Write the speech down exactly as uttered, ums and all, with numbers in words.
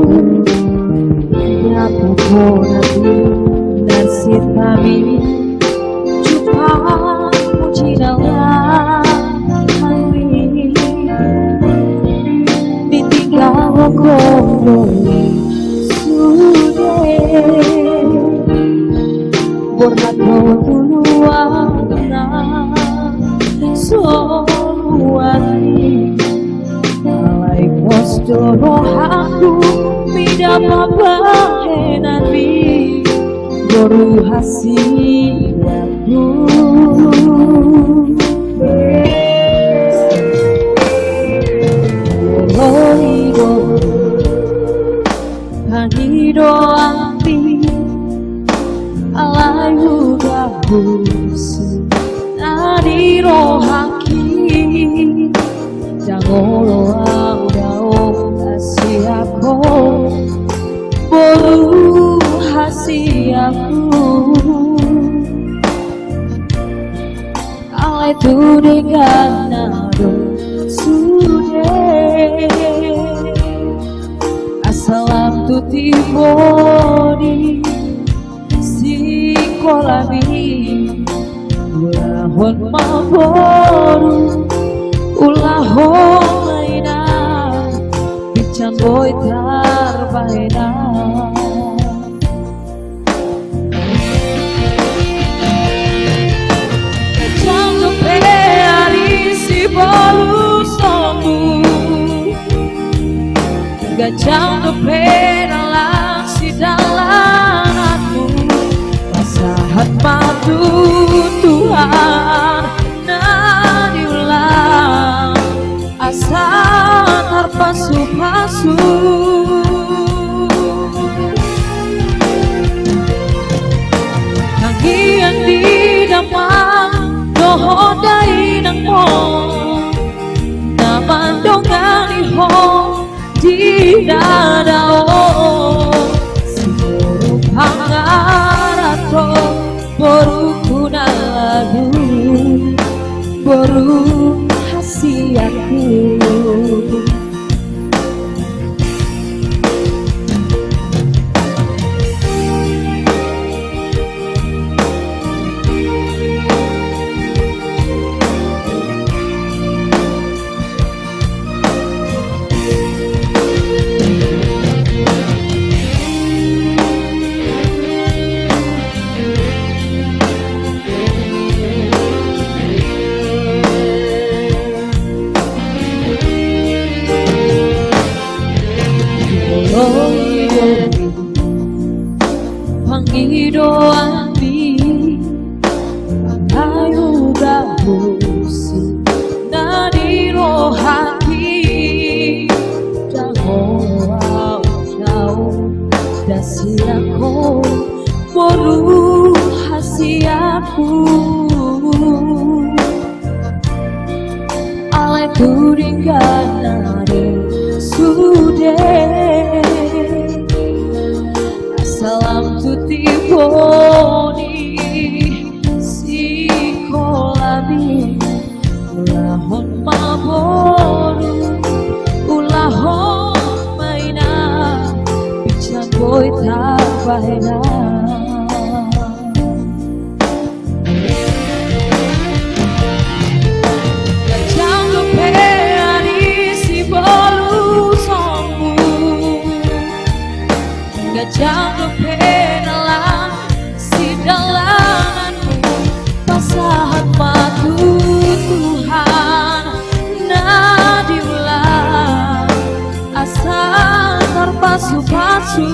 Ia pokokna di nasir kami, cukup puji dalam hati. Ditinggal ho kodong sude, borhat ho tu luatna somuani. Alai pos do rohangku mida pambahenanmi, boru hasianku. Olo i do pangidoanmi, alai huda husi na di rohangki. Ndang olo au dao hasianku, boru hasianku. Alai tu dengganna do sude. Asa lam tu timboni sikolami. Ulahon ma boru, ulahon ma inang, piccang boi tarbahen. Ganjang dope ari sibolusonmu, ganjang dope dalan sidalananmu. Pasahat ma tu Tuhan na niula, asa tarpasupasu. Tangiang di damang dohot dainangmu, na mandongani ho di na dao. Siboru pangaranto, boruku na lalu, boru hasianku. Pangidoanmi, alai huda husi na di rohangki. Ndang olo au dao hasianku, boru hasianku. Alai tu dengganna do sude. Asa lam tu timboni sikolami. Ulahon ma boru, ulahon ma inang, piccang boi tarbahen. Ganjang dope ari sibolusonmu, ganjang dope dalan sidalananmu. Pasahat ma tu Tuhan na niula, asa tarpasupasu.